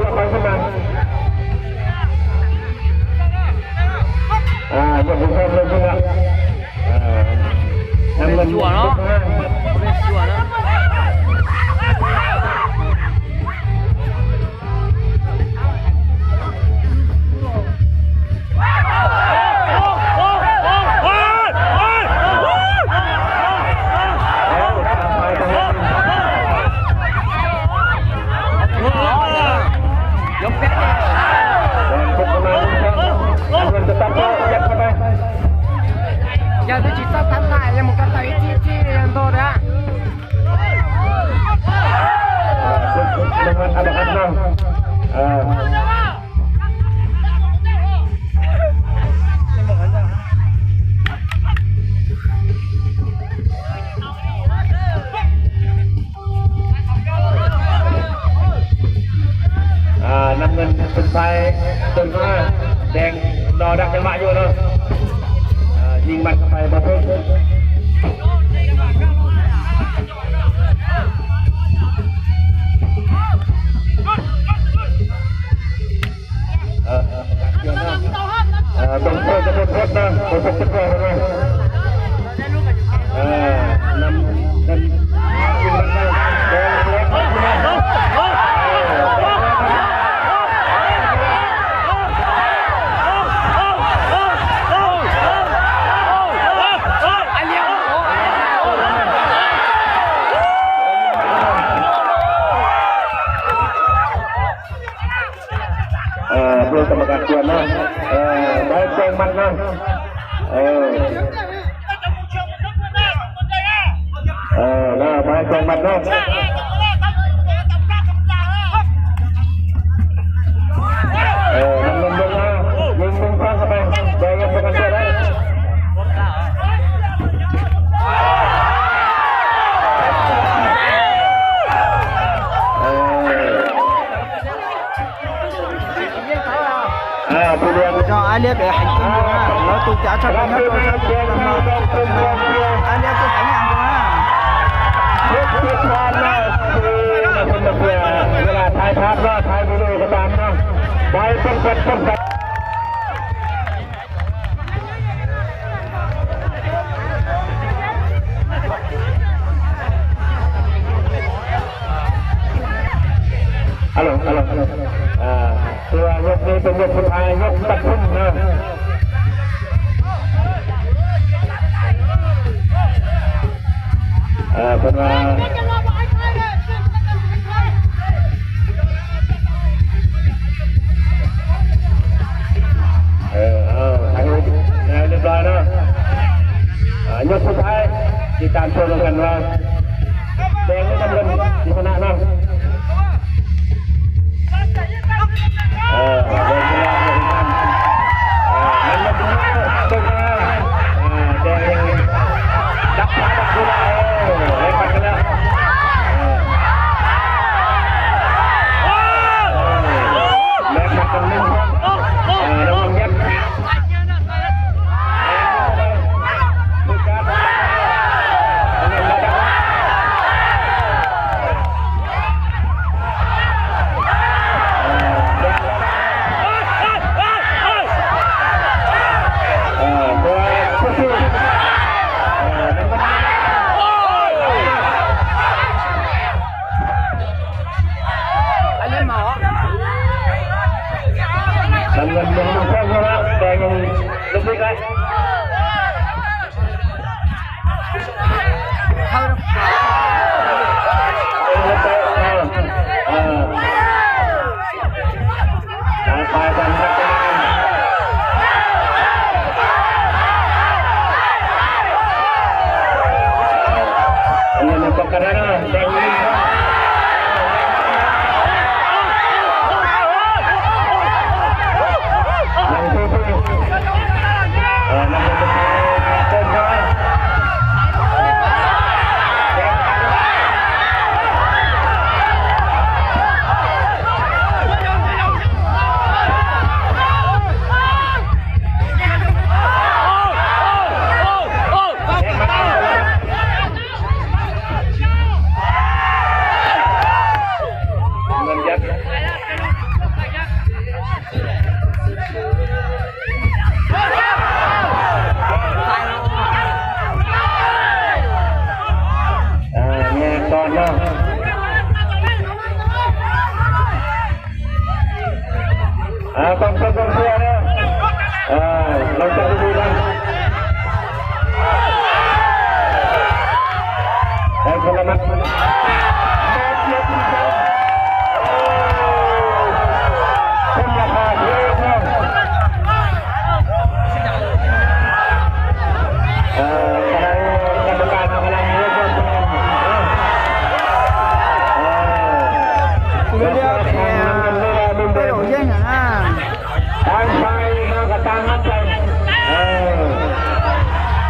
ອາ ຢາກເປັນແຊມເລີຍຊິລະ ອາ ນ້ຳເງິນ ຊົ່ວເນາະ ເປັນ ໄປຕົ້ນມາ ແດງລໍດັກຈັງຫວະຢູ່ເນາະ ເອີ ຍິງໝັດເຂົ້າໄປບໍ່ຖືກ ເອີ ເອີ ເບິ່ງໂທດຈະເປັນໂທດນະ ບໍ່ຕົກເປັນໂທດນະ. ເອີ ນຳ ນຳ ເອີ ເພື່ອກຳມະການກວນເນາະ ເອີ ໄດ້ແຈ້ງໝັດເນາະ ເອີ ເອີ ໄດ້ແຈ້ງໝັດເນາະ ເອີ ນຳລົງເບິ່ງມາ ຍິງເບິ່ງທາງເຂົ້າໄປ ໄດ້ຍັງບໍ່ທັນໄດ້ ເອີ. ເອີ ຜູ້ລຽນ ເຈົ້າອາເລັກ ເອີ ໃຫ້ກິນຢູ່ນະ ລາວຕູຈາກ ເຈົ້າເປັນຫຍັງ ເຈົ້າ ອາເລັກ ເຈົ້າໃຫ້ຫຍັງຢູ່ນະ ເວລາຖ່າຍພາບເນາະ ຖ່າຍວິດີໂອກໍຕາມເນາະ ໄດ້ເປັນ ເປັນ ເປັນ ອາລົງ ອາລົງ ອາລົງ ເອີ ຖືວ່າຍົກນີ້ເປັນຍົກສຸດທ້າຍ ຍົກຕັດທຶນເນາະ ເອີ ເພິ່ນວ່າ ເອີ ເອົາ ຖ່າຍຮູບແລ້ວຮຽບຮ້ອຍເນາະ ເອີ ຍົກສຸດທ້າຍ ຕິດຕາມຊົມນຳກັນວ່າ ແດງ ຫຼື ນ້ຳເງິນ ຊິຊະນະເນາະ ເອີ ແດງຊະນະ ເອີ ນ້ຳເງິນ ເອີ ແດງ ຈັບຂາ ຈັບຂາ ເອີ ໄດ້ປັດກັນແລ້ວ ເອີ ແລກໝັດກັນໜຶ່ງ ເອີ ລະວັງແຍບ ນ້ຳເງິນຍັງບໍ່ພ້ອມເທົ່ານັ້ນ ແດງຍັງລຸກໄດ້ ເອີ ເອີ ເອີ ໄປໆ ກັນ ອັນນີ້ມັນປ້ອງກັນໄດ້ເນາະ ແດງນີ້ ຍັງ ເອີ ນຳ ອ່າ ແຍກກ່ອນເນາະ ອ່າ ຕ້ອງເຊີນກອງເຊຍເນາະ ອ່າ ລອງຈັບດີໆນະ ໄດ້ຄົນລະໝັດ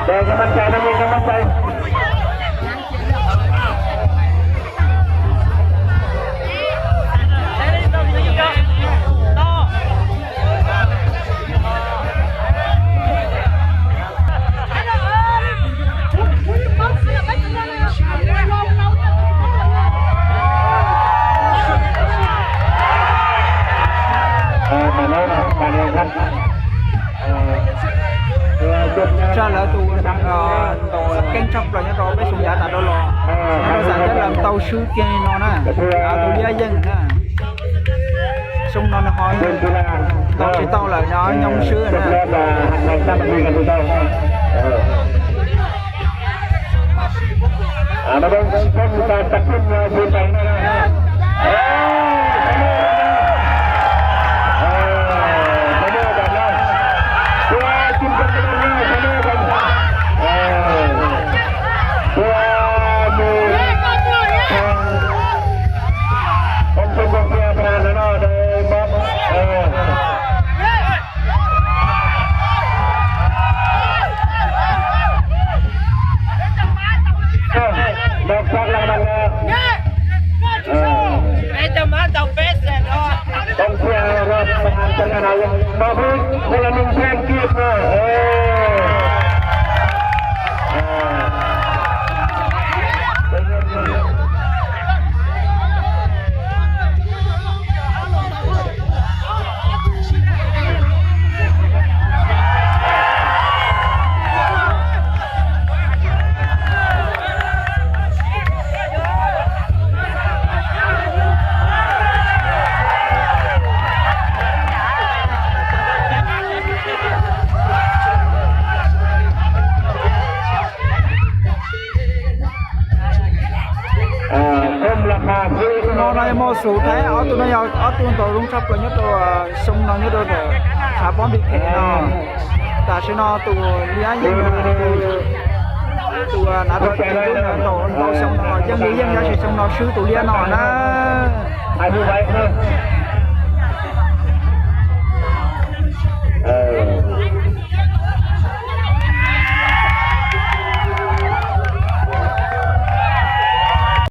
ແດງກຳລັງໃຈ ນ້ຳເງິນກຳລັງໃຈ. Tau sư kia no na. A, tu lia yang na. Sông no na hoi. Tau sư tau la no nhông sư na. A, ມາເບິ່ງເບິ່ງການຕັດສິນເນາະ ຜູ້ໄປແນ່ນອນ. ເອີ ເອີ ສະເໝີກັນເນາະ ເພື່ອກິນກັນໄປເລີຍ ສະເໝີກັນ ເອີ ເພື່ອມີທາງ ຂອງຊົມກອງເຊຍພະນານະເນາະ ໄດ້ມອບ ເອີ ນອກຈາກລາງວັນແລ້ວ ເອີ ກອງເຊຍເຮົາມອບໃຫ້ຄົນລະໜຶ່ງແສນກີບເນາະ ເອີ ເອີ. ອ່າ ສົມລາຄາ ເນາະ ນາຍໝໍສູໄທ ເອົາໂຕນ້ອຍ ເອົາໂຕໂຕລຸງຊັບ ກໍຍອດໂຕ ອ່າ ຊົມນ້ອງຍອດໂຕ ຂາປ້ອມບີເຄເນາະ ຕາຊະເນາະ ໂຕເລຍ ໂຕ ໂຕໜ້າໂຕ ໂຕ ໂຕຊົມນ້ອງ ຍັງມີຍັງຢາກຊິຊົມນ້ອງ ຊື່ໂຕເລຍເນາະນະ ອາຍຸໄວເນາະ.